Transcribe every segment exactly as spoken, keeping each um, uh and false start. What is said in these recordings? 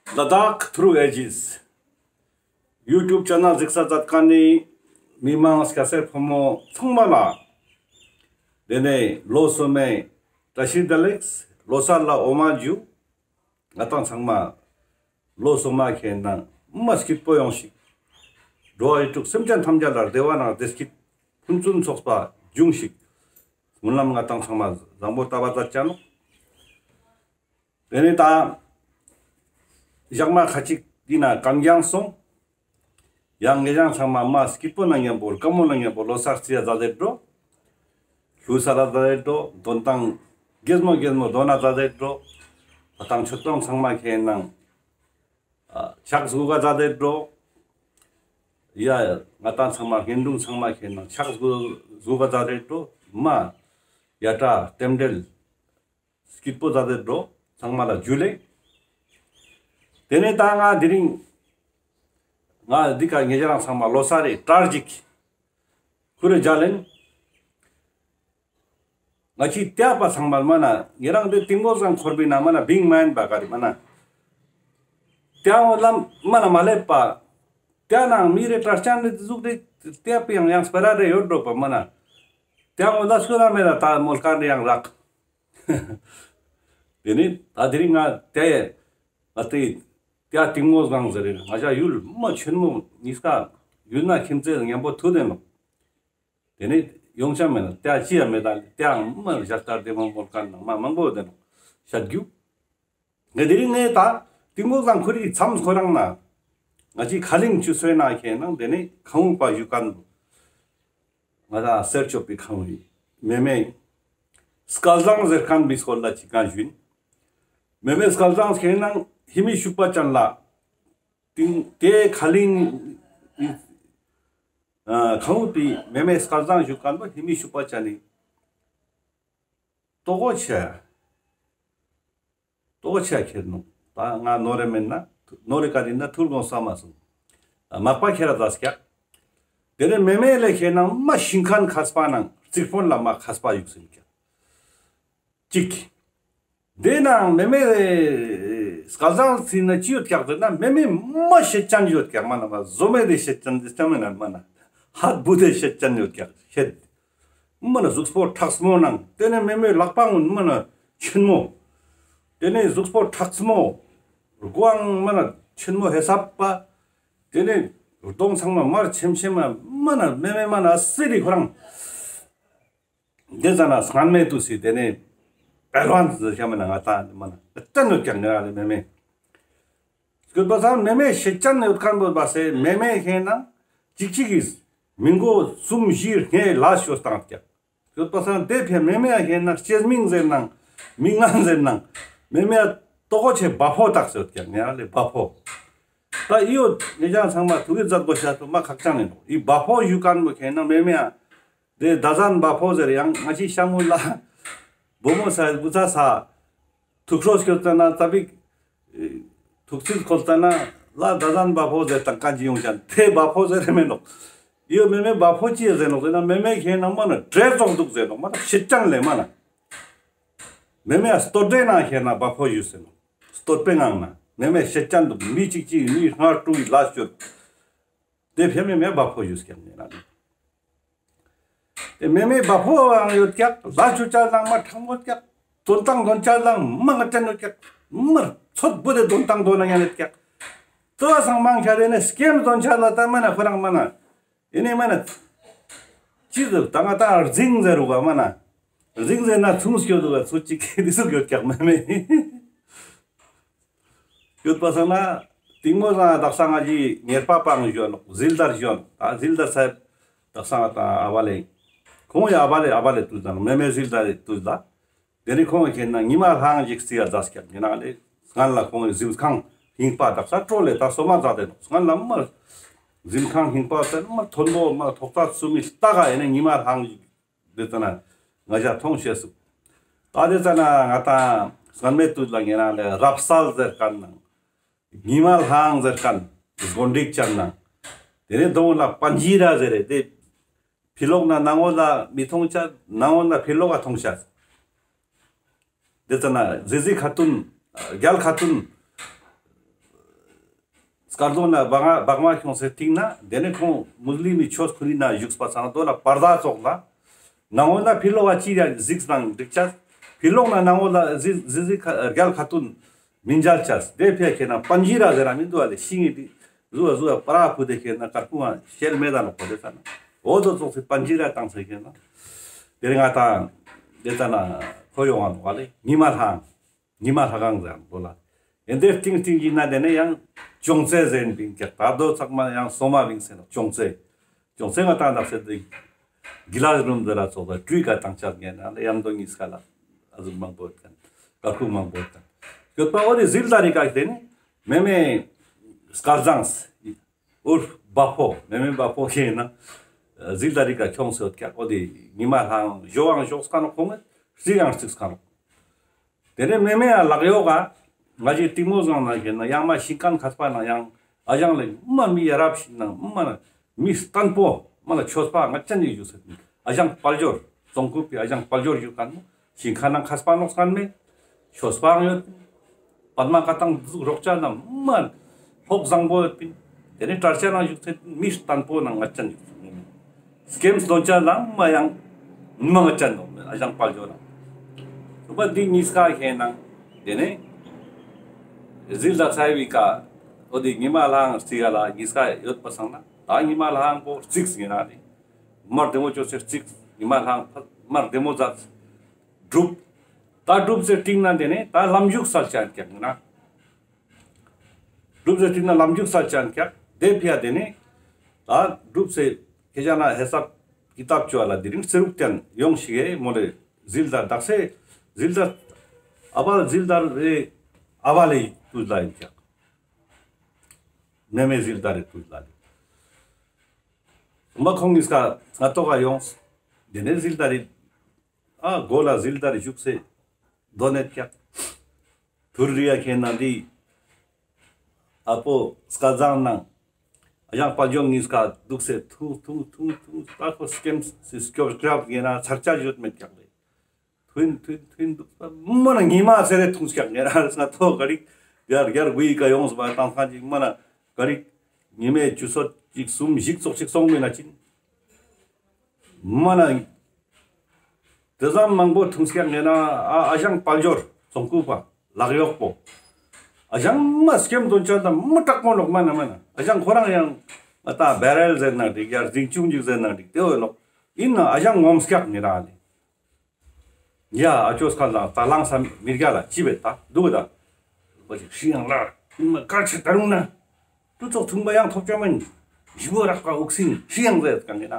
ལ་དྭགས་ཐུ་རུ་ཨེ་ཇིས་ཡུ་ཊུབ་ཆེ་ནལ་གཟིགས་ས་མཛད་མཁན་ནི་མི་མང་སྐྱ་སེར་ཕོ་མོ་ཚང་མ་ལ། དེ་ནས་ལོ་སོ་མའི་བཀྲ་ཤིས་བདེ་ལེགས། ལོ་གསར་ལ་འོ་མ་འཇུ། ང་དང་ཚང་མ་ལོ་སོ་མ་ཁེ་ནང་མ་སྐྱིད་པོ་ཡོང་ཞིག་འགྲོ་བ་རིགས་དྲུག་སེམས་ཅན་ཐམས་ཅད་ལ་བདེ་བ་ནང་བདེ་སྐྱིད་ཕུན་སུམ་ཚོགས་པ་འབྱུང་ཞིག་སྨོན་ལམ་ང་དང་ཚང་མ་བཟང་པོ་བཏབ་པ་མཛད་ཅ་ནོག་དེ་ནས་ད་ཞག་མ་ཁ་ཅིག་དེ་ན་གང་རྒྱང་སོང་། ཡང་ངེད་ཅག་ཚང་མ་མ་སྐྱིད་པོ་ནང་མཉམ་པོ་དགའ་མོ་ནང་མཉམ་པོ་ལོ་གསར་རྩི་ཡ་མཛད་དེ་འགྲོ། ལྷུ་ས་ར་མཛད་དེ་འགྲོ། དོན་ཏང་རྒྱལ་མོ་རྒྱལ་མོ་དོན་ན་མཛད་དེ་འགྲོ། ང་དང་ཆོས་ཏང་ཚང་མ་ཁེ་ནང་ཕྱག་ཟུག་ག་མཛད་དེ་འགྲོ། ཡ་ང་དང་ཚང་མ་ཧིན་དུ་ཚང་མ་ཁེ་ནང་ཕྱག་ཟུག་ག་མཛད་དེ་འགྲོ། མ་ཡ་ཏྲ་རྟེན་འབྲེལ་སྐྱིད་པོ་མཛད་དེ་འགྲོ། ཚང་མ་ལ་ཇུ་ལེ། དེ་ནས་ད་ང་དེ་རིང་ང་འདི་ཀ་ངེད་ཅག་རང་ཚང་མ་ལོ་གསར་རེ་གྲ་ཞིག་ཁུར་རེ་མཇལ་ལེན། ང་ཅི་ཏེ་པ་ཚང་མ་མ་ན་ཉེ་རང་དེ་ཏིང་མོ་སང་འཁོར་བི་ན་མ་ན་བིང་མ་ཡིན་པ་ག་རེ་མ་ན། ཏེ་འོ་ལམ་མ་ན་མ་ལེབ་པ། ཏེ་ནང་མི་རེ་གྲ་རྐྱང་རེ་ཟུག་རེ་ཏེ་པི་ཡང་ཡང་སྤེ་ར་རེ་ཡོད་འགྲོ་པ་མ་ན། ཏེ་འོ་ལ་སྐུ་ན་མེ་ད་ད་མོལ་ཀ་རེ་ཡང་རག་དེ་ནི་ད་དེ་རིང་ང་ཏེ་ཡེ་ང་ཏེ་ཏེ་ཏིང་མོ་སྒང་ཟེར་རེ་ང་ཞ་ཡུལ་མ་ཆེན་མོ་ཉིས་ཀ་ཡུལ་ན་ཁྱིམ་མཚེས་མཉམ་པོ་ཐུག་དེ་ནོ། དེ་ནས་ཡོང་ཆ་མེད་ན་ཏེ་ཅི་ཡང་མེད་ད་ཏེ་ཡང་མ་ཞག་ལྟར་དེ་མ་མོལ་ཀ་ནང་མ་མང་པོ་དེ་ནོ་ཤད་རྒྱུ། ངས་དེ་རིང་ངས་ད་ཏིང་མོ་སྒང་ཁུར་རི་མཚམས་ཁོ་རང་ན་ང་ཅི་ཁ་ལིང་ཆུ་སོའི་ན་ཁེ་ནང་དེ་ནས་ཁང་པ་ཞུ་ཀ་ནོ། ང་ད་སེར་ཆོ་པའི་ཁང་བའི་མེ་མེ་སྐལ་བཟང་ཟེར་མཁན་པའི་སྐོར་ལ་ཅི་གང་ཞུ་ཡིན། མེ་མེ་སྐལ་བཟང་ཁེ་ནང་ཧི་མི་ཤུག་པ་ཅན་ལ་ཏིང་ཏེ་ཁ་ལིང་ཨ་ཁང་བའི་མེ་མེ་སྐལ་བཟང་ཞུ་མཁན་པ་ཧི་མི་ཤུག་པ་ཅན་ནི་ཏོ་གོ་ཆེ། ཏོ་ཆ་ཁྱེར་ནོ། ད་ང་ནོར་རེ་མེད་ན་ནོར་རེ་ཀ་རིན་ན་ཐུར་གོང་ས་མ་སོང་། མག་པ་ཁྱེར་ར་ཟ་སྐྱག་དེ་ནས་མེ་མེ་ལེ་ཁེ་ནང་མ་ཤིང་ཁན་ཁས་པ་ནང་རྩིག་ཕོན་ལ་མ་ཁས་པ་ཡུག་སིན་ཀྱག་ཅིག་དེ་ནང་མེ་མེ་སྐལ་བཟང་སིན་ན་ཅི་ཡོད་ཀྱག་ཟེར་ན་མེ་མེ་མ་ཤེད་ཅན་ཡོད་ཀྱག་མ་ན་མ་ཟོ་མེ་དེ་ཤེད་ཅན་དེ་ཅང་མེད་ན་མ་ན་ཧད་བུ་དེ་ཤེད་ཅན་ཡོད་ཀྱག་ཤེད། མ་ན་གཟུགས་པོ་མཁྲེགས་མོ་ནང་དེ་ནས་མེ་མེ་ལག་པའང་མ་ན་ཆེན་མོ། དེ་ནས་གཟུགས་པོ་མཁྲེགས་མོ། སྒོའང་མ་ན་ཆེན་མོ་ཧེ་སབ་པ། དེ་ནས་གདོང་ཚང་མ་དམར་ཆེམ་ཆེམ་མ་ན་མེ་མེ་མ་ན་སི་རི་ཁོ་རང་། དེ་ཙ་ན་སྔན་མེ་དུ་སི་དེ་ནས་ཨེ་ཌ་ཝན་སི་ཟེར་ཤ་མེ་ན་ང་ད་མ་ན་ཏན་ནོ་ཀྱང་ནེ་ར་ལེ་མེ་མེ། སྐྱོད་པ་སང་མེ་མེ་ཤེད་ཅན་ཡོད་མཁན་པོ་བ་སེ་མེ་མེ་ཁེ་ན་ཅིག་ཅིག་གིས་མི་མགོ་གསུམ་བཞི་ལྔའི་ལ་ཤོར་བཏང་ཀྱག་སྐྱོད་པ་སང་དེ་ཕེ་མེ་མེ་ཁེ་ན་སྐྱེས་མིང་ཟེར་ནང་མིང་ངན་ཟེར་ནང་མེ་མེ་ཏོ་གོ་ཆེ་བ་ཕོ་བཏགས་ཡོད་ཀྱག་ནེ་ར་ལེ་བ་ཕོ། ད་ཨི་ཡོད་ངེ་ཅག་ཚང་མ་ཐུགས་ཀྱི་མཛད་དགོས་ཤ་ཏུ་མ་ཁག་ཅན་ཡིན་ནོ། ཨི་བ་ཕོ་ཞུ་མཁན་པོ་ཁེ་ན་མེ་མེ་ཨ། དེ་ཟླ་བཟང་བ་ཕོ་ཟེར་ཡང་ང་ཅི་ཤ་མུ་ལ། བུ་མོ་ས་བུ་ཚ་ས། ཐུགས་ཁྲོ་སྐྱོད་ཙ་ན་ཙ་པིག་ཐུགས་ཚིལ་ཁོལ་ཙ་ན་ལ་ཟླ་བཟང་བ་ཕོ་ཟེར་དང་ཀ་ཅི་ཡོང་ཅན་དེ་བ་ཕོ་ཟེར་མེད་ནོ། ཡོད་མེ་མེ་བ་ཕོ་ཅི་ཟེར་ནོ་ཟེར་ན་མེ་མེ་ཁེ་ན་མ་ན་བྲེལ་ཙོག་འདུག་ཟེར་ནོ་མ་ན་ཤེད་ཅན་ལེ་མ་ན། མེ་མེ་ཨ་སྟོད་འདྲེ་ན་ཁེ་ན་བ་ཕོ་ཡོད་ཟེར་ནོ། སྟོད་པའི་ངང་ན་མེ་མེ་ཤེད་ཅན་འདུག་མི་གཅིག་གཅིག་མི་ལྔ་དྲུག་གི་ལ་སྐྱོད། དེ་ཕེ་མེ་མེ་བ་ཕོ་ཡོད་ཀྱག་ནེ་ར་ལེ། དེ་མེ་མེ་བ་ཕོ་ཡང་ཡོད་ཀྱག་ལ་ཆུ་ཅལ་ནང་མ་ཁྲང་མོད་ཀྱག་དོན་ཏང་དོན་ཅལ་ནང་མ་ང་ཅན་ཡོད་ཀྱག་མར་ཚོད་བུ་དེ་དོན་ཏང་དོན་ན་ཡང་ཡོད་ཀྱག་ཏོ་སང་མང་ཁྱ་དེ་ནས་སྐེམ་དོན་ཅལ་ལ་ད་མ་ན་ཁོ་རང་མ་ན། ཡིན་ནི་མ་ན། ཅི་ཟེར་ད་ང་ད་རྫིང་ཟེར་རུ་ག་མ་ན། རྫིང་ཟེར་ན་ཚུང་སྐྱོད་དུ་ག་ཚུ་ཅིག་གི་དེ་ཚུ་ཡོད་ཀྱག་མེ་མེ། ཡོད་པ་སང་ན་ཏིང་མོ་སང་དག་ས་ང་ཅི་ཉེར་པ་པང་ཞོན་ཟིལ་དར་ཞོན་ད་ཟིལ་དར་སེབ་དག་ས་ང་ད་ཨ་བ་ལེ། ཁོང་ཡ་ཨ་བ་ལེ་ཨ་བ་ལེ་དུས་དང་མེ་མེ་ཟིལ་དར་དུས་ད། དེ་ནི་ཁོང་ཁེ་ན་ཉི་མ་ལྷང་ཅིག་རྩི་ཡ་མཛད་ཀྱག་ཉི་ན་ལེ། སྔན་ལ་ཁོང་གཟིམ་ཁང་རྙིང་པ་དག་ས་སྤྲོ་ལེ་ད་སོ་མ་མཛད་དེ་ནོ། སྔན་ལ་མ་གཟིམ་ཁང་རྙིང་པ་དེ་མ་མཐོན་པོ་མ་ཐོག་ཚད་སུ་མི་ལྟ་ག་ཡེ་ནི་ཉི་མ་ལྷང་ཅིག་དེ་ཙ་ན་ང་ཞ་མཐོང་ཤེས་སུ། ད་དེ་ཙ་ན་ང་ད་སྔན་མེ་དུས་ལ་ཉེ་ན་ལེ་རབ་གསལ་ཟེར་མཁན་ནང་ཉི་མ་ལྷང་ཟེར་མཁན་སྒོ་འགྲིག་ཅན་ནང་དེ་ནི་དོང་ལ་པན་ཇི་ར་ཟེར་རེ་དེ། ཕི་ལོག་ན་ནང་འོ་ལ་མི་མཐོང་ཆ་ནང་འོ་ལ་ཕི་ལོག་ག་མཐོང་ཆ། དེ་ཙ་ན་ཟི་ཟི་ཁ་ཏུན་རྒྱལ་ཁ་ཏུན་ དཀར་གདོང་ན་བག་མ་བག་མ་ཁྱོངས་སེ་སྟིང་ན་དེ་ནས་ཁོང་མུས་ལི་མི་ཆོས་ཁོ་རི་ན་བཞུགས་པ་ཚང་དོ་ལ་པར་དཱ་ཙོགས་ལ། ནང་ངོ་ན་ཕི་ལོག་ག་ཅི་ཡ་གཟིགས་ནང་འགྲིག་ཆ། ཕི་ལོག་ན་ནང་ངོ་ལ་གཟིགས་གཟིགས་གཟིགས་ཁ་རྒྱལ་ཁ་ཏུན་མི་མཇལ་ཆ། དེ་ཕི་ཡ་ཁེ་ན་པན་ཇི་ར་ཟེར་ར་མི་འདུག་ཨ་ལེ། ཤིང་ངི་དེ་ཟུ་བ་ཟུ་བ་པ་ར་ཕུ་དེ་ཁེ་ན་དཀར་ཕུ་བ་ཤེལ་མེད་ད་ནོག་པོ་དེ་ས་ན། འོ་དོ་ཙོགས་སི་པན་ཇི་ར་བཏང་སེ་ཁེ་ན། དེ་རིང་ང་ཏང་དེ་ཙ་ན་ཁོ་ཡོང་བ་ནོག་ཨ་ལེ། ཉི་མ་ལྷ་ཉི་མ་ལྷ་ཁང་ཟེར་འདུག་ལ། ཨེ་འདིར་སྟིང་སྟིང་གི་ན་དེ་ནས་ཡང་ཅོང་ཙེ་ཟེར་བིང་ཀྱག། ད་དོ་ཚག་མ་ཡང་སོ་མ་བིང་ཟེར་ནོག། ཅོང་ཙེ། ཅོང་ཙེ་ང་ཏང་དག་ས་དེ་གི་ལ་རུམ་ཟེར་ར་ཙོགས་ལ་སྤྲུལ་ཀ་བཏང་ཆ་ངེ་ན་ཡང་དོ་གཉིས་ཀ་ལ་ཨ་ཟུག་མང་པོ་ཡོད་ཁན། དཀར་ཁུག་མང་པོ་ཡོད་ཁན། ཡོད་པ་འོ་དེ་ཟིལ་དར་རི་ཀ་དེ་ནས་མེ་མེ་སྐལ་བཟང་། ཨུར་བ་ཕོ། མེ་མེ་བ་ཕོ་ཁེ་ན་ཟིལ་དར་རི་ཀ་ཁྱོངས་སེ་ཡོད་ཀྱག། འོ་དེ་ཉི་མ་ལྷ་ཡང་ཞོག་ཡང་ཞོག་སྐ་ནོག། ཁོང་གི་རྩིག་ཡང་རྩིག་སྐ་ནོག། དེ་ནས་མེ་མེ་ཡང་ལག་ཡོག་ག་ང་ཅི་གཏིང་མོ་བཟང་ན་ཁེ་ན་ཡང་མ་ཤིང་ཁན་མཁས་པ་ན་ཡང་ཨ་ཞང་ལེ་མ་མི་ཡ་རབས་ཤིག་ན་མ་ན་མི་བརྟན་པོ་མ་ན་ཆོས་པ་ང་ཅན་ནི་ཞུ་ཟེར། ཨ་ཞང་དཔལ་འབྱོར་ཙོང་ཁུ་པའི་ཨ་ཞང་དཔལ་འབྱོར་ཞུ་ཁན་མོ་ཤིང་ཁན་ན་མཁས་པ་ནོག་སྐན་མེ། ཆོས་པའང་ཡོད། པདྨ་བཀའ་ཐང་ཟུག་རོགས་ཅན་ན་མ་ལྷོག་བཟང་པོ་ཡོད་པིན། དེ་ནས་དྲ་ཆ་ནང་བཞུགས་ཚེ་མི་བརྟན་པོ་ནང་ང་ཅན་བཞུགས་ཚེ་སྐེམས་དོན་ཆ་ནང་མ་ཡང་མ་ང་ཅན་ནོག་ཨ་ཞང་དཔལ་འབྱོར་ནང་། སོ་པ་འདི་གཉིས་ཀ་ཁེ་ནང་དེ་ནས་ཟིལ་དར་ཚའི་བི་ཀ་འོ་དེ་ཉི་མ་ལྷ་ཡང་རྩིག་ག་ལ་གཉིས་ཀ་ཡོད་པ་སང་ན་ད་ཉི་མ་ལྷ་ཡང་པོ་རྩིག་ཟིན་ན་དེ་མར་བདེ་མོ་ཅོས་སེ་རྩིག། ཉི་མ་ལྷ་ཡང་མར་བདེ་མོ་ཛད། གྲུབ། ད་གྲུབ་སེ་སྟིང་ན་དེ་ནས་ད་ལམ་ཞུགས་སལ་ཅན་ཀྱག་ན། གྲུབ་སེ་སྟིང་ན་ལམ་ཞུགས་སལ་ཅན་ཀྱག། དེ་ཕི་ཡ་དེ་ནས་ད་གྲུབ་སེ་ཁེ་ཅ་ན་ཧེ་སབ་ཀི་ཏབ་ཅོ་ལ་དེ་རིང་ཚེ་རུག་ཏན་ཡོང་ཞིག་གེ་མོ་ལེ། ཟིལ་དར་དག་སེ་ཟིལ་དར་ཨ་བ་ལེ་ཟིལ་དར་རེ་ཨ་བ་ལེ་ཏུས་ལ་ཡིན་ཀྱག། མེ་མེ་ཟིལ་དར་རེ་ཏུས་ལ་ཡིན། མ་ཁོང་གཉིས་ཀ་ང་ཏོག་ག་ཡོངས། དེ་ནས་ཟིལ་དར་རེ་ཨ་མགོ་ལ་ཟིལ་དར་རེ་བཞུགས་སེ་དོ་ནས་ཀྱག། ཐུར་རི་ཡ་ཁེ་ན་འདི་ཨ་པོ་སྐལ་བཟང་ནང་ཨ་ཞང་དཔལ་འབྱོར་གཉིས་ཀ་འདུག་སེ་ཐུང་ཐུང་ཐུང་ཐུང་ད་ཁོ་སྐེམས་སེ་སྐྱོབ་སྐྱོབ་ཡིན་ན་ཚར་ཆ་ཡོད་མེད་ཀྱག་ལེ། ཐུན་ཐུན་ཐུན་འདུག་པ་མ་ན་ཉི་མ་ཚེ་རེ་ཐུང་ཀྱག། ངེ་རང་ང་ཐོ་ག་རིག་རྒྱར་རྒྱར་གུ་ཡི་ཀ་ཡོངས་པ་དང་ཁ་ཅིག་མ་ན་ག་རིག་ཉི་མའི་ཆུ་ཚོད་གཅིག་གསུམ་བཞི་ཙོགས་ཅིག་སོང་མེད་ན་ཅིན་མ་ན་དེ་ཙམ་མང་པོ་ཐུང་ཀྱག། ངེ་ན་ཨ་ཨ་ཞང་དཔལ་འབྱོར་ཙོང་ཁུ་པ་ལག་གཡོག་པོ་ཨ་ཞང་མ་སྐེམ་དོན་ཆ་དང་མ་དྲག་མོ་ནོག་མ་ན་མ་ན་ཨ་ཞང་ཁོ་རང་ཡང་ང་ད་བེ་རེལ་ཟེར་ན་འགྲིག་ཡར་འཛིང་ཆུང་ཅིག་ཟེར་ན་འགྲིག་དེ་འོ་ནོག། ཡིན་ན་ཨ་ཞང་ངོམས་ཀྱག་ངེ་རང་ལེ། ཡ་ཨ་ཅོ་སྐལ་ལ་ད་ལངས་ས་མི་རྒྱ་ལ་ཅི་བེ་ད་འདུག་ད། བ་ཅིག་ཤི་ཡང་ལ་མ་དཀར་ཆེ་ད་རུང་ན་ཏུ་ཙོག་ཐུང་པ་ཡང་ཐོབ་ཅོ་མིན། ཞི་བོ་རག་པ་འུག་སིང་ཤི་ཡང་ཟེར་གང་གི་ན།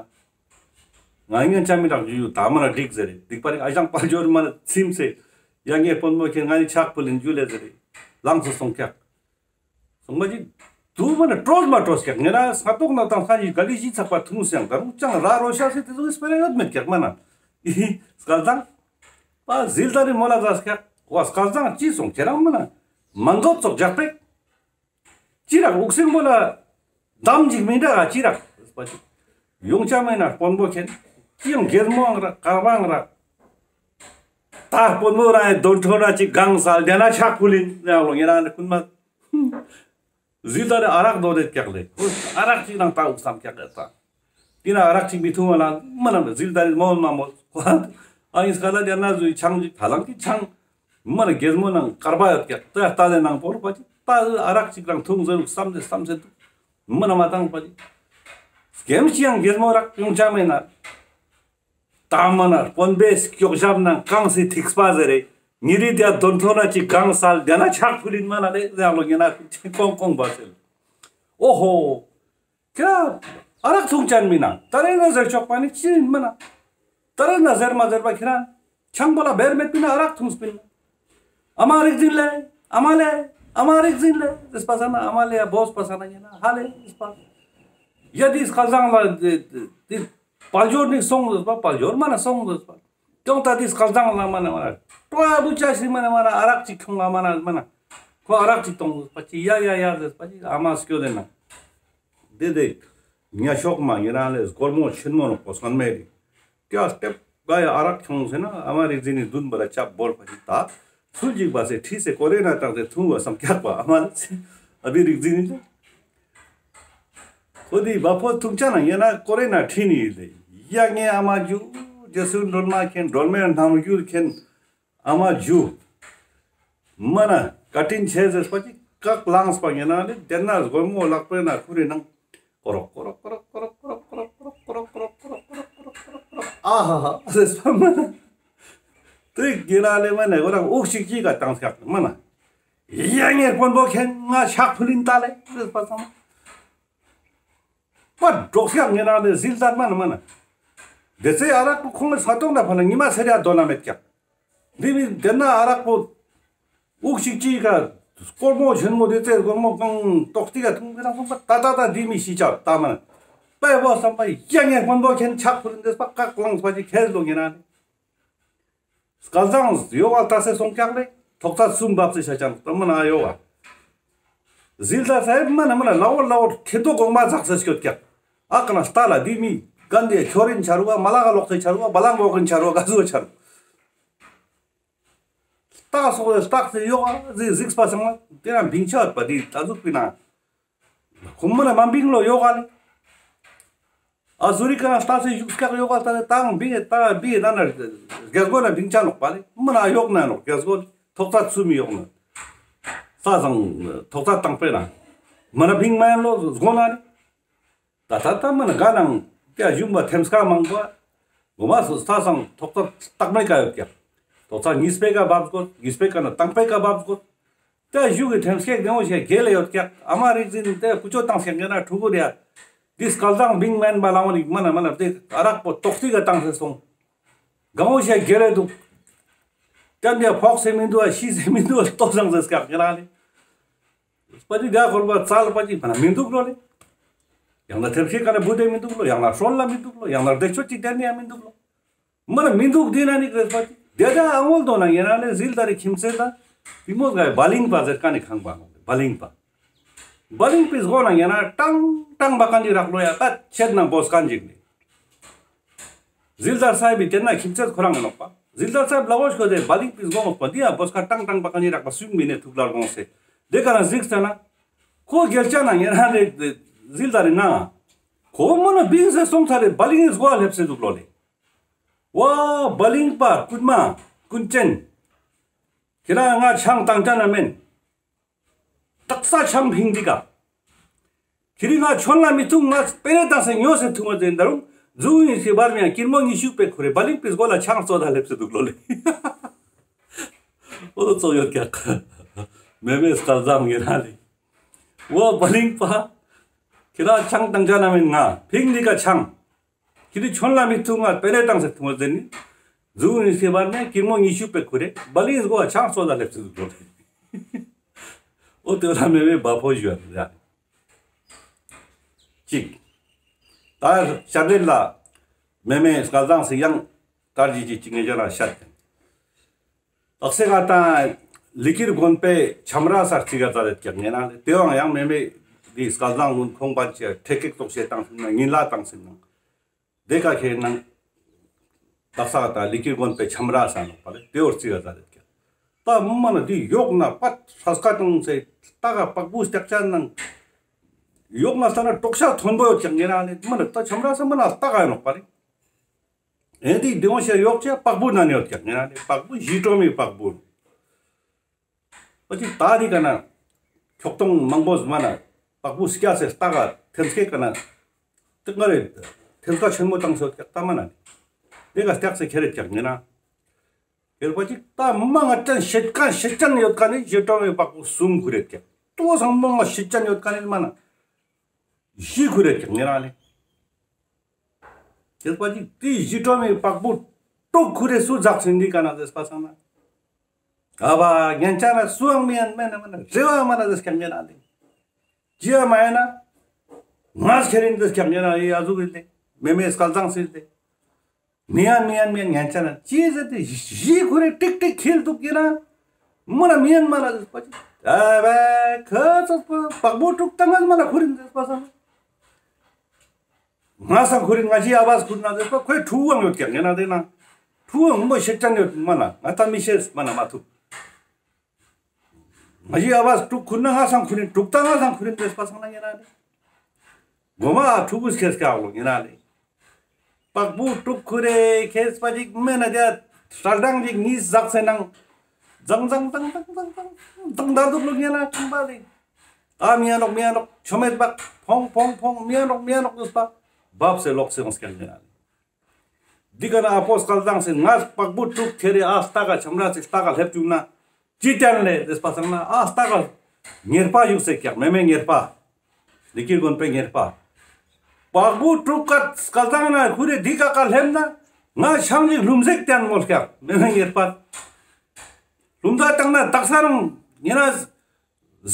ང་ངན་ཅ་མི་རག་ཇུ་ཡུ་ད་མ་ན་འགྲིག་ཟེར་རེ་འགྲིག་པ་རེ་ཨ་ཞང་དཔལ་འབྱོར་མ་ན་ཚིམ་སེ་ཡ་ངའི་དཔོན་པོ་ཁྱེད་ང་ནི་ཕྱག་ཕུལ་ལིན་ཇུ་ལེ་ཟེར་རེ་ལངས་སོ་སོང་ཀྱག། སོང་པ་ཅིག་དུ་མ་ན་སྤྲོས་མ་སྤྲོས་ཀྱག། ངེ་ར་ས་ཏོག་ན་དང་ས་ཡི་ག་ལི་ཞི་ཚག་པ་ཐུང་སེང་ད་རུང་ཅང་ར་རོ་ཤ་སེ་དེ་ཟུག་སྤེ་ར་ཡོད་མེད་ཀྱག་མ་ན། སྐལ་བཟང་། པ་ཟིལ་དར་རི་མོ་ལ་ཟ་ཀྱག། བ་སྐལ་བཟང་ཅི་སོང་ཁྱེད་རང་མ་ན། མང་གོ་ཙོག་ཇག་པེ། ཅི་རག་འུག་སེང་པོ་ལ་འདམ་ཅིག་མི་འདྲ་ག་ཅི་རག་པ་ཅིག། ཡོང་ཆ་མེད་ན་དཔོན་པོ་ཁྱེད་ཅི་ཡང་རྒྱལ་མོའང་རག་ཀར་བའང་རག། ད་དཔོན་པོ་རང་ཡི་དོན་ཁྲོ་ན་ཅིག་གང་སལ་དེ་ན་ཕྱག་ཕུལ་ཡིན་ཡང་ལོ་ངེ་རང་ནི་ཁུན་མ། ཟིལ་དར་རི་ཨ་རག་དོ་དེ་ཀྱག་ལེ། ཨ་རག་ཅིག་ནང་ད་འུག་སམ་ཀྱག་ལེ་ད། དེ་ན་ཨ་རག་ཅིག་མི་ཐུང་བ་ལ་མ་ན་ཟིལ་དར་རི་མོ་མ་མོ། ཨ་ཡིན་སྐལ་ལ་དེ་ན་ཟུའི་ཆང་ཅིག་ད་ལང་གི་ཆང་། མ་ན་རྒྱལ་མོ་ནང་ཀར་བ་ཡོད་ཀྱག་ད་ལྟ་དེ་ནང་པོར་པ་ཅིག་ད་ཨ་རག་ཅིག་རང་ཐུང་ཟེར་བསམ་སེ་བསམ་སེ་འདུག། མ་ན་མ་བཏང་པ་ཅིག། སྐེམ་ཅི་ཡང་རྒྱལ་མོ་རག་ཡོང་ཆ་མེད་ན། ད་མ་ན་དཔོན་པོའི་སྐྱོག་ཞབས་ནང་གང་སེ་ཐིགས་པ་ཟེར་རེ། ཉི་རི་དེ་དོན་ཐོག་ན་ཅིག་གང་སལ་དེ་ན་ཕྱག་ཕུལ་ཡིན་མ་ན་ལེ་ཟེར་ལོ་ངེ་ན་ཀོང་ཀོང་བ་ཟེར། ཨོ་ཧོ། ཁྱེད་ཨ་རག་ཐུང་ཅན་མི་ན་ད་རེ་ན་ཟེར་ཆོག་པ་ནི་ཅི་ཡིན་མ་ན། ད་རེ་ན་ཟེར་མ་ཟེར་པ་ཁྱེད་རང་ཆང་པོ་ལ་བེར་མེད་པིན་ན་ཨ་རག་ཐུང་སྤིན་ན། ཨ་མ་རིག་འཛིན་ལེ། ཨ་མ་ལེ། ཨ་མ་རིག་འཛིན་ལེ། ཟེར་པ་ས་ན་ཨ་མ་ལེ་ཡ་བོས་པ་ས་ན་ཡིན་ན་ཧ་ལེ་ཟེར་པ། ཡ་དེ་སྐལ་བཟང་ལ་དེ་དེ་དཔལ་འབྱོར་ནི་སོང་ཟེར་པ། དཔལ་འབྱོར་མ་ན་སོང་ཟེར་པ། ཀྱང་ད་དེ་སྐལ་བཟང་ལ་མ་ན་མ་ན་སྤྲོ་བ་བུ་ཆ་ཞིག་མ་ན་མ་ན་ཨ་རག་ཅིག་ཁྱོང་ང་མ་ན་མ་ན་ཁོ་ཨ་རག་ཅིག་གཏོང་ཟེར་པ་ཅིག་ཡ་ཡ་ཡ་ཟེར་པ་ཅིག་ཨ་མ་སྐྱོ་དེ་ན། དེ་དེ་ཉ་ཤོག་མ་ཡིན་རང་ལས་སྒོར་མོ་ཆེན་མོ་ནོག་པོ་སོན་མེ་རི། ཀྱ་སྟེབ་ག་ཡ་ཨ་རག་ཁྱོང་ཟེར་ན་ཨ་མ་རིག་འཛིན་ནི་མདུན་པ་ལ་ཆབ་བོར་པ་ཅིག་ད་ཚུལ་ཅིག་པ་སེ་ཁྲིས་སེ་ཀོ་རེ་ན་བཏང་སེ་ཐུང་བ་བསམ་ཀྱག་པ་ཨ་མ་ལ་ཨ་བི་རིག་འཛིན་ནི་ལ། ཁོ་དེ་བ་ཕོ་ཐུག་ཆ་ན་ཡིན་ན་ཀོ་རེ་ན་ཁྲིད་ནི་ཡིན་ལེ། ཡ་ངའི་ཨ་མ་ཇུ། རྗེས་སུ་སྒྲོལ་མ་མཁྱེན། སྒྲོལ་མའི་རྣམ་འགྱུར་མཁྱེན། ཨ་མ་ཇུ། མ་ན་བཀའ་དྲིན་ཆེ་ཟེར་པ་ཅིག་བཀག་ལངས་པ་ཡིན་ན་ལེ། དེ་ན་སྒོར་མོ་ལག་པའི་ན་ཁུ་རེ་ནང་ཀོ་རོག་ཀོ་རོག་ཀོ་རོག་ཨ་ཧ་ཧ་ཟེར་པ་མ་ན། དེ་གི་ན་ལེ་མ་ན་ཁོ་རང་འུག་ཤིག་ཅིག་ག་བཏང་སྐྱག་མ་ན། ཡ་ངའི་དཔོན་པོ་མཁྱེན། ང་ཕྱག་ཕུལ་ཡིན་ད་ལེ་ཟེར་པ་ཙམ། པ་འགྲོགས་ཀྱག་ངེ་རང་ལེ་ཟིལ་དར་མ་ན་མ་ན། དེ་ཚེ་ཨ་རག་པོ་ཁོང་ལ་ས་སྟོང་ན་ཕ་ལ་ཉི་མ་སེར་ཡ་དོ་ན་མེད་ཀྱག་དེ་མི་དེ་ན་ཨ་རག་པོ་འུག་ཤིག་ཅིག་ག་སྒོར་མོ་ཆེན་མོ་དེ་ཚེ་སྒོར་མོ་གང་ཏོག་ཏིག་ག་ཐུང་གི་རང་སོང་པ་ད་ད་ད་དེ་མི་ཤི་ཆ་ད་མ་ན། པའི་བོ་བསམ་པ་ཡ་ངའི་དཔོན་པོ་མཁྱེན། ཕྱག་ཕུལ་འདེས་པ་བཀག་ལངས་པ་ཅིག་ཁས་ལོ་ངེ་རང་ལེ། སྐལ་བཟང་ཡོ་ག་ལྟ་སེ་སོང་ཀྱག་ལེ། ཐོག་ཚད་གསུམ་བབས་སེ་ཤ་ཅང་ད་མ་ན་ཡོ་ག་ཟིལ་དར་སེ་མ་ན་མ་ན་ལའོ་ལའོ་ཁེ་ཏོ་གོང་མ་ཛག་སེ་སྐྱོད་ཀྱག་ཨ་ཀ་ན་ལྟ་ལ་དེ་མི་གན་དེ་ཁྱོ་རིན་ཆ་རུ་བ་མ་ལ་ག་ལོག་སེ་ཆ་རུ་བ་བ་ལང་གོ་གིན་ཆ་རུ་བ་ག་ཟུ་ཆ་རུ། ལྟ་སོག་ལྟ་སེ་ཡོ་ག་ཟི་ཟིགས་པ་སང་ན་དེ་རང་བིང་ཆ་བ་དེ་ད་ཟུག་པི་ན། ཁོ་མ་ན་མ་བིང་ལོ་ཡོ་ག་ལེ། ཨ་ཟུ་རི་ཀ་ན་ལྟ་སེ་བཞུགས་སྐྱག་ཡོ་ག་ལྟ་སེ་ཏང་བིང་ཏ་བིང་ན་ན་རྒྱ་སྒོ་ན་བིང་ཆ་ནོག་པ་ལེ། མ་ན་ཡོག་ན་ནོག་རྒྱ་སྒོ་ཐོག་ཚད་ཚུ་མི་ཡོག་ན། ས་སང་ཐོག་ཚད་དང་པེ་ན་མ་ན་བིང་མ་ཡན་ལོ་སྒོ་ན་ལེ། ད་ད་ད་མ་ན་ག་ནང་ཏེ་ཞུམ་པ་ཐེམ་སྐས་མང་པོ། ངོ་མ་སོ་ས་སང་ཐོག་ཚད་སྟག་མའི་ཀ་ཡོད་ཀྱག་ཐོག་ཚད་གཉིས་པའི་ཀ་བབས་དགོས། གཉིས་པའི་ཀ་ན་དང་པའི་ཀ་བབས་དགོས། ཏེ་ཞུ་གི་ཐེམ་སྐས་ནེ་འོ་ཞེ་གེ་ལེ་ཡོད་ཀྱག་ཨ་མ་རིག་འཛིན་ཏེ་ཀུ་ཅོ་བཏང་སྐྱག་ངེ་ན་ཕྲུ་གུ་རེ་ཡ། འདི་སྐལ་བཟང་བིང་མན་པ་ལ་འོ་ནི་མ་ན་མ་ན་ཏེ་ཨ་རག་པོ་ཏོག་ཏིག་ག་བཏང་སེ་སོང་། གང་འོ་ཞེ་གེ་ལེ་འདུག་ཏེ་འདི་ཕོག་སེ་མི་འདུག་ཨ་ཤི་སེ་མི་འདུག་ཨ་ལྟོ་སང་སེ་སྐྱག་ངེ་ན་ལེ། པ་ཅིག་རྒྱ་ཁོལ་པ་ཙལ་པ་ཅིག་པ་ན་མི་འདུག་ལོ་ལེ། ཡང་ན་ཐེབས་ཤེས་ཀ་ན་བུ་དེ་མི་འདུག་ལོ། ཡང་ན་ཧྲོལ་ལ་མི་འདུག་ལོ། ཡང་ན་རྡེ་ཆོད་ཅིག་དེ་ནི་ཡང་མི་འདུག་ལོ། མ་ན་མི་འདུག་དེ་ན་ནི་རེད་པ་ཅིག་དེ་ད་ཨ་ངོལ་དོ་ན་ཡེ་ན་ལེ་ཟིལ་དར་རི་ཁྱིམ་ཚེ་ད་དེ་མོ་ག་བ་ལིང་པ་ཟེར་ཀ་ནི་ཁང་པ་ནོ་བ་ལིང་པ། བ་ལིང་པའི་སྒོ་ན་ཡེ་ན་ཀྲང་ཀྲང་པ་ཀ་ནི་རག་ལོ་ཡ་ད་ཆེད་ན་བོས་ཀ་ནི་ཅིག་ནི། ཟིལ་དར་སའི་བི་དེ་ན་ཁྱིམ་ཚེས་ཁོ་རང་ངི་ནོག་པ། ཟིལ་དར་སའི་བི་ལ་འོ་ཤོ་དེ་བ་ལིང་པི་སྒོ་ངོ་པ་འདི་ཡང་བོས་ཀ་ཀྲང་ཀྲང་པ་ཀ་ནི་རག་པ་སུན་མི་ནེ་ཐུག་ལར་གོང་སེ། དེ་ཀ་ན་ཟིགས་ཏེ་ན། ཁོ་རྒྱལ་ཆ་ན་ཡེ་ན་ལེ་ཟིལ་དར་རི་ན། ཁོ་མ་ན་བིང་སེ་སོང་ཚར་རེ་བ་ལིང་ངི་སྒོ་ལ་སླེབས་སེ་འདུག་ལོ་ལེ། ཝ་བ་ལིང་པ་རྐུན་མ་རྐུན་ཅན། ཁྱེ་རང་ང་ཆང་བཏང་ཅ་ན་མེན། དག་ས་ཆང་ཕིང་འདི་ག་ཁྱེ་རི་ང་ཆོན་ལ་མི་ཐུང་ང་པེ་རེ་དང་སེ་ཉོ་སེ་ཐུང་བ་ཟེར་འདར་རུང་ཛུ་ཡིན་སེ་བར་མི་ཡང་ཀིར་མོ་ཉི་ཤུ་པེ་ཁུ་རེ་བ་ལིང་པི་སྒོ་ལ་ཆང་ཙོ་ད་སླེབས་སེ་འདུག་ལོ་ལེ། འོ་ཙོ་ཡོད་ཀྱག་མེ་མེ་སྐལ་བཟང་ངེ་རང་ལེ། འོ་བ་ལིང་པ། ཁྱེ་རང་ཆང་བཏང་ཅ་ན་མེན་ང་ཕིང་འདི་ག་ཆང་། ཁྱེ་རི་ཆོན་ལ་མི་ཐུང་ང་པེ་རེ་དང་སེ་ཐུང་བ་ཟེར་ནི། ཛུ་ཡིན་སེ་བར་མི་ཡང་ཀིར་མོ་ཉི་ཤུ་པེ་ཁུ་རེ་བ་ལིང་སྒོ་ལ་ཆང་ཙོ་ད་སླེབས་སེ་འདུག་ལོ་ལེ། འོ་ཏེ་ར་མེ་མེ་བ་ཕོ་ཞུ་ཡ། ཅིག་ད་ཤར་རེ་ལ་མེ་མེ་སྐལ་བཟང་སི་ཡང་དར་ཇི་ཇི་ཅིག་ངེ་ཇོ་ན་ཤར་ཏེ། དག་སེ་ང་ཏང་ལི་ཀིར་དགོན་པའི་ཆམ་ར་སར་ཅིག་ག་ཛ་ལེད་ཀྱག་ངེ་ན་ལེ། ཏེ་བང་ཡང་མེ་མེ་འདི་སྐལ་བཟང་ངུན་ཁོང་པན་ཆེ་ཁྲེ་ཀེག་ཙོགས་ཤེ་བཏང་སེ་ན་ཉིན་ལ་བཏང་སེ་ན། དེ་ཀ་ཁེ་ནང་དག་ས་ད་ལི་ཀིར་དགོན་པའི་ཆམ་ར་ས་ནོག་པ་ལེ། ཏེ་འོར་ཙི་ག་ཛ་ལེད་ཀྱག་ད་མ་ན་དེ་ཡོག་ན་པ་ཧྲ་སྐ་ཏང་སེ་ལྟ་ག་པག་བུ་སྟེག་ཅན་ནང་ཡོག་ན་ལྟ་ན་དྲོག་ཤ་ཐོན་པོ་ཡོད་ཀྱག་ངེ་ན་ལེ། མ་ན་ད་ཆམ་ར་ས་མ་ན་ལྟ་ག་ཡོད་ནོག་པ་ལེ། ཨེ་དེ་དེ་འོ་ཤ་ཡོག་ཅེ་པག་བུ་ན་ནི་ཡོད་ཀྱག་ངེ་ན་ལེ། པག་བུ་ཞི་ཀྲོ་མི་པག་བུ། པ་ཅིག་ད་རི་ཀ་ན་ཁྱོག་ཐོང་མང་པོ་ཟ་མ་ན་པག་བུ་སྐྱ་སེ་ལྟ་ག་ཐེམ་སྐས་ཀ་ན་ཏིག་ང་རེ་ཐེམ་སྐས་ཆེན་མོ་བཏང་སོ་ཀྱག་ད་མ་ན་ནི་དེ་ག་སྟེགས་སེ་ཁྱེར་རེ་ཀྱག་ངེ་ན་ཁྱེར་པ་ཅིག་ད་མ་ང་ཅན་ཤེད་ཀ་ཤེད་ཅན་ཡོད་ཀ་ནི་ཞི་ཀྲོ་མི་པག་བུ་གསུམ་ཁུ་རེད་ཀྱག་ཏོ་སང་མ་ང་ཤེད་ཅན་ཡོད་ཀ་ནི་མ་ན་བཞི་ཁུ་རེད་ཀྱག་ངེ་ན་ལེ། ཁྱེར་པ་ཅིག་དེ་ཞི་ཀྲོ་མི་པག་བུ་དྲུག་ཁུ་རེ་སུ་ཛག་སེ་འདི་ཀ་ན་ཟེར་པ་སང་ན། ཨ་བ་ཉན་ཅ་ན་སུའང་མི་ཡན་མེ་ན་མ་ན་རེ་བ་མ་ན་ཟེར་ཀྱག་ངེ་ན་ལེ། ཅི་ཡ་མ་ཡན་ན། ང་ཁྱེར་ཡིན་ཟེར་ཀྱག་ངེ་ན་ཡ་ཟུག་ཡིན་ཏེ། མེ་མེ་སྐལ་བཟང་སིལ་ཏེ། མི་ཡན་མི་ཡན་མི་ཡན་ཉན་ཅ་ན་ཅི་ཟེར་ཏེ་ཞི་ཁུ་རེ་ཀྲིག་ཀྲིག་ཁྱེར་འདུག་ཡིན་ན། མ་ན་མི་ཡན་མ་ན་ཟེར་པ་ཅིག་ཨ་བ་ཁ་ཚ་པག་བུ་དྲུག་ཏང་ང་མ་ན་ཁུ་རིན་ཟེར་པ་སང་། ང་སང་ཁུ་རིན་ང་ཅི་ཨ་བས་ཁུ་རིན་ན་ཟེར་པ་ཁོའི་ཕྲུ་གུའང་ཡོད་ཀྱག་ངེ་ན་དེ་ན། ཕྲུ་གུའང་མོ་ཤེད་ཅན་ཡོད་མ་ན་ང་ད་མི་ཤེས་མ་ན་མ་ཐུབ། ང་ཅི་ཨ་བས་དྲུག་ཁུ་རིན་ན་ང་སང་ཁུ་རིན་དྲུག་ཏང་ང་སང་ཁུ་རིན་ཟེར་པ་སང་ན་ངེ་ན་དེ། གོ་མ་ཕྲུ་གུ་ཁྱེར་སྐྱག་ལོ་ཉེ་ན་ལེ། པག་བུ་དཀྲུག་ཁུ་རེ་ཁྱེར་པ་ཅིག་མེ་ན་དེ་ཧྲལ་གྲང་ཅིག་གཉིས་ཟག་སེ་ནང་། ཛང་ཛང་ཛང་དར་དུག་ལོ་ཉེ་ན་ཁང་པ་ལེ། ཨ་མི་ཡ་ནོག་མི་ཡ་ནོག་ཆོ་མེད་པ་ཕོང་ཕོང་ཕོང་མི་ཡ་ནོག་མི་ཡ་ནོག་ཡོད་པ་བབས་སེ་ལོག་སེ་ཡོང་སྐྱག་ཉེ་ན་ལེ། འདི་ཀ་ན་ཨ་པོ་སྐལ་བཟང་སེ་ང་པག་བུ་དཀྲུག་ཁྱེར་རེ་ཨ་སྟག་ག་ཆམ་ར་སེ་སྟག་ག་ལྷེབ་བཅུག་ན་ཅི་ཏན་ལེ་ཟེར་པ་སང་ན་ཨ་སྟག་ག་ཉེར་པ་ཡུག་སེ་སྐྱག་མེ་མེ་ཉེར་པ། ལི་ཀིར་དགོན་པའི་ཉེར་པ། པག་བུ་དཀྲུག་ཀ་སྐལ་བཟང་ན་ཁུ་རེ་འདི་ཀ་ཀ་ལྷེབ་ན་ང་ཆང་ཅིག་ལྷུམ་ཟེག་ཏན་མོལ་སྐྱག་མེ་མེ་ཉེར་པ། ལྷུམ་ཟ་བཏང་ན་དག་ས་རང་ཉེ་ན།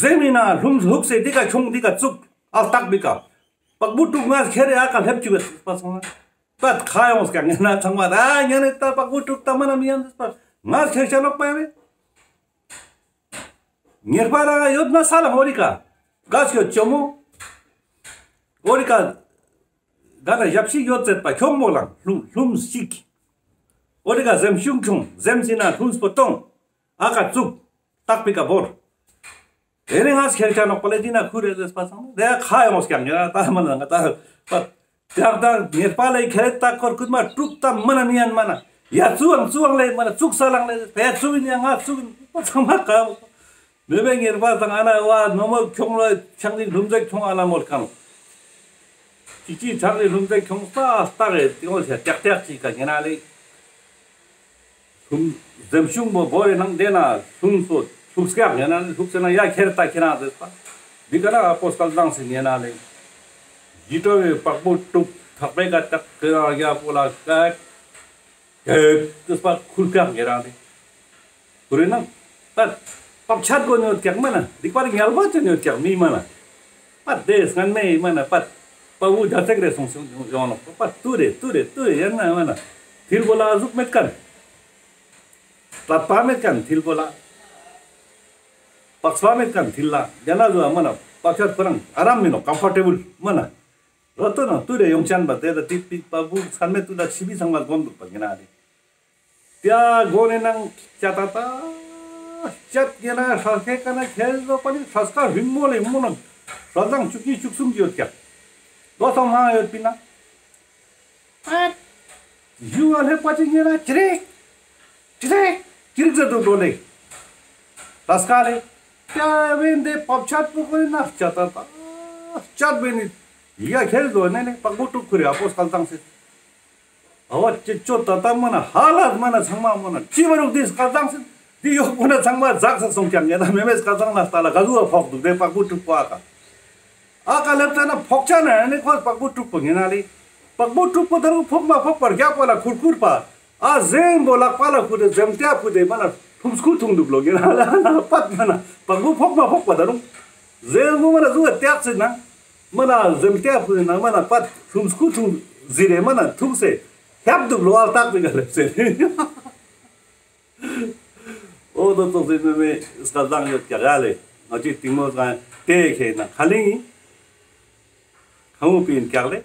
ཟེ་མི་ན་ལྷུམ་ལྷུག་སེ་འདི་ཀ་ཁྱོང་འདི་ཀ་བཙུགས་ཨ་སྟག་འདི་ཀ། པག་བུ་དཀྲུག་ང་ཁྱེར་རེ་ཨ་ཀ་ལྷེབ་བཅུག་པ་སོང་ན། ད་ཁ་ཡོང་སྐྱག་ཉེ་ན་ཚང་མ་ད་ཉེ་ནི་ད་པག་བུ་དཀྲུག་ད་མ་ན་མི་ཡང་ཟེར་པ་ང་ཁྱེར་ཆ་ནོག་པ་རེ། ཉེར་པ་རང་ཡོད་ན་ས་ལ་ཧོ་རི་ཀ་ག་སྐྱོ་ཅོ་མོ། ཧོ་རི་ཀ་ག་ན་ཞབས་ཕྱི་ཡོད་ཟེར་པ་ཁྱོང་མོ་ལང་ལྷུམ་ལྷུམ་ཞིག་ཧོ་རི་ཀ་ཟེམ་ཤུང་ཁྱོང་ཟེམ་སི་ན་ལྷུམ་སྤོ་གཏོང་། ཨ་ཀ་བཙུགས་སྟག་པི་ཀ་བོར། དེ་ནས་ང་ཁྱེར་ཆ་ནོག་པ་ལེ་འདི་ན་ཁུ་རེ་ཟེར་པ་སང་དེ་ཁ་ཡོང་སྐྱག་ཉེ་ན་ད་མ་ན་ང་ད་པ་དེ་ད་ཉེར་པ་ལེ་ཁྱེར་ད་ཁོར་ཁུ་མ་དཀྲུག་ད་མ་ན་མི་ཡན་མ་ན་ཡ་བཙུགས་ཨང་བཙུགས་ཨང་ལེ་མ་ན་བཙུགས་ས་ལང་ལེ་ཕེ་བཙུགས་ཡིན་ཡ་ང་བཙུགས་ཡིན་པ་ཚང་མ་ཁ་ཡོང་། མེ་མེ་ཉེར་པ་དང་ཨ་ན་བ་ནོ་མོ་ཁྱོང་ལ་ཆང་ཅིག་ལྷུམ་ཟེག་ཁྱོང་ཨ་ལ་མོལ་ཁང་། ཅི་ཅི་ཆང་ཅིག་ལྷུམ་ཟེག་ཁྱོང་ས་སྟག་རེ་ཏི་ངོ་ཆ་ཏེག་ཏེག་ཅིག་ག་ཉེ་ན་ལེ། ལྷུམ་ཟེམ་ཤུང་བོ་བོ་རེ་ནང་དེ་ན་ལྷུམ་སོ་ལྷུག་སྐྱག་ཉེ་ན་ལེ་ལྷུག་སེ་ན་ཡ་ཁྱེར་ད་ཁྱེར་རང་ཟེར་ས། འདི་ཀ་ན་ཨ་པོ་སྐལ་བཟང་སེ་ཉེ་ན་ལེ། ཇི་ཏོ་བའི་པག་པོ་དཀྲུག་ཐག་པའི་ཀ་ཏག་ཏེ་རང་ཡ་པོ་ལ་ཀ། ཏེ་ཏུས་པ་ཁུལ་ཀ་ངེ་རང་རེ། ཁུ་རེ་ན་ད་པག་ཆད་གོ་ཉོ་ཀྱག་མ་ན་འདི་པར་ཉལ་བ་ཅན་ཉོ་ཀྱག་མི་མ་ན། པ་དེ་སྔན་མེ་མ་ན་པ་པ་བུ་ཇ་ཚེག་རེ་སོང་སོང་ཡོང་ནོག་པ་ཏུ་རེ་ཏུ་རེ་ཏུ་རེ་ཡན་ན་མ་ན་ཐིལ་བོ་ལ་ཟུག་མེད་ཀན། ཏ་པ་མེད་ཀན་ཐིལ་བོ་ལ། པག་ས་མེད་ཀན་ཐིལ་ལ་ཡན་ན་ཟུ་མ་ན་པག་ཆད་ཁོ་རང་ཨ་རམ་མི་ནོག་ཀམ་ཕོར་ཊེ་བལ་མ་ན། ར་ཏོ་ན་ཏུ་རེ་ཡོང་ཅན་པ་དེ་ལ་ཏི་པི་པ་བུ་ཚར་མེད་ཏུ་ལ་ཆི་བི་ཚང་མ་སྒོམ་འདུག་པ་ཡིན་ན་རེ། ཏ་གོ་ནེ་ནང་ཅ་ཏ་ཏ་ཅད་ཡིན་ན་ཧྲ་ཁེ་ཀ་ན་ཁེལ་ལོ་པ་ནི་ཧྲ་སྐ་རིང་མོ་ལེ་མོ་ན་ཧྲ་ལང་བཅུ་གཉིས་བཅུ་གསུམ་ཡོད་ཀྱག་ལོ་སོང་ཧ་ཡོད་པི་ན། ཨ་ཡུ་ཨ་ལེ་པ་ཅི་ཡིན་ན་ཅི་རེ་ཅི་རེ་ཅི་རིག་ཟེར་དུ་འགྲོ་ལེ། ཧྲ་སྐ་ལེ། ཏ་བེན་དེ་པབ་ཆད་པོ་གོ་ན་ཅ་ཏ་ཏ་ཅད་བེན་ནི་ཡ་ཁེལ་ལོ་ནེ་ནེ་པག་པོ་དཀྲུག་ཁུ་རེ་ཨ་པོ་སྐལ་བཟང་སེ། ཨ་བ་ཅི་ཅོ་ཏ་ཏ་མ་ན་ཧ་ལ་མ་ན་ཚང་མ་མ་ན་ཅི་བ་རུག་དེ་སྐལ་བཟང་སེ་དེ་ཡོག་པོ་ན་ཚང་མ་ཛག་ས་སོང་ཀྱང་ཡ་ན་མེ་མེ་སྐལ་བཟང་ལ་ལྟ་ལ་ག་ཟུ་བ་ཕོག་འདུག་དེ་པག་པོ་དཀྲུག་པོ་ཨ་ཀ་ཨ་ཀ་ལེབ་ཙ་ན་ཕོག་ཆ་ན་ནི་ཁོ་པག་པོ་དཀྲུག་པོ་ཡིན་ན་ལེ། པག་པོ་དཀྲུག་པོ་ད་རུང་ཕོག་མ་ཕོག་པར་རྒྱག་པ་ལ་ཁུར་ཁུར་པ་ཨ་ཟེང་བོ་ལག་པ་ལ་ཁུར་དེ་ཟེམ་ཏེ་ཨ་ཁུར་དེ་མ་ན་ཐུམ་སྐུ་ཐུང་འདུག་ལོ་ཡིན་ན་ལ་ན་པད་མ་ན་པག་པོ་ཕོག་མ་ཕོག་པ་ད་རུང་ཟེང་བོ་མ་ན་ཟུ་བ་ཏེག་ཙེ་ན། མ་ན་ཟེམ་ཏེ་ཨ་ཕུ་ན་མ་ན་པད་ཐུམ་སྐུ་ཐུང་ཟི་རེ་མ་ན་ཐུག་སེ་ཧྱབ་འདུག་ལོ་ཨ་ལྟག་པི་ག་ལེབ་སེ། འོ་དོ་ཙོགས་སེ་མེ་མེ་སྐལ་བཟང་ཡོད་ཀྱག་ཡ་ལེ། ང་ཅི་ཏིང་མོ་སྒང་ཏེ་ཁེ་ན་ཁ་ལིང་ཁ་ངུ་པིན་ཀྱག་ལེ།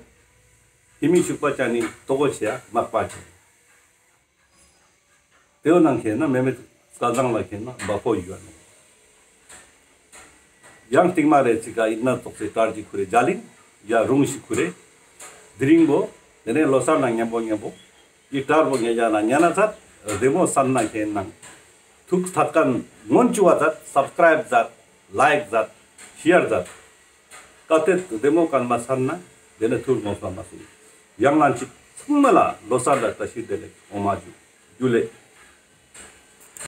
ཧི་མི་ཤུག་པ་ཅན་ནི་ཏོ་གོ་ཤེ་ཡ་མག་པ་ཆེ། ཏེའོ་ནང་ཁེ་ན་མེ་མེ་སྐལ་བཟང་ལ་ཁེ་ན་བ་ཕོ་ཡུ་ཨ་ནོ། ཡང་སྟིང་མ་རེ་ཅིག་ག་ཨིན་ན་ཙོགས་སེ་ཏྲར་ཅིག་ཁུ་རེ་ཇ་ལིང་ཡ་རུང་ཞིག་ཁུ་རེ། དི་རིང་བོ་དེ་ནས་ལོ་སར་ན་ཉམ་པོ་ཉམ་པོ་ཡི་ཏྲར་བོ་ཉེ་ཇ་ན་ཉེ་ན་ཚད་བདེ་མོ་སན་ན་ཁེ་ནང་ཐུག་ཐད་ཀན་སྔོན་ཅུ་བ་ཚད་སབ་སི་ཀ་རའིབ་ཛད་ལའིཀ་ཛད་ཤེར་ཛད། ཀ་ཏེ་བདེ་མོ་ཀན་མ་སན་ན་དེ་ནས་ཐུར་མོ་སན་མ་སུ་ཡང་ལན་ཅིག་ཚང་མ་ལ་ལོ་སར་ལ་བཀྲ་ཤིས་བདེ་ལེགས་འོ་མ་ཇུ་ཇུ་ལེ།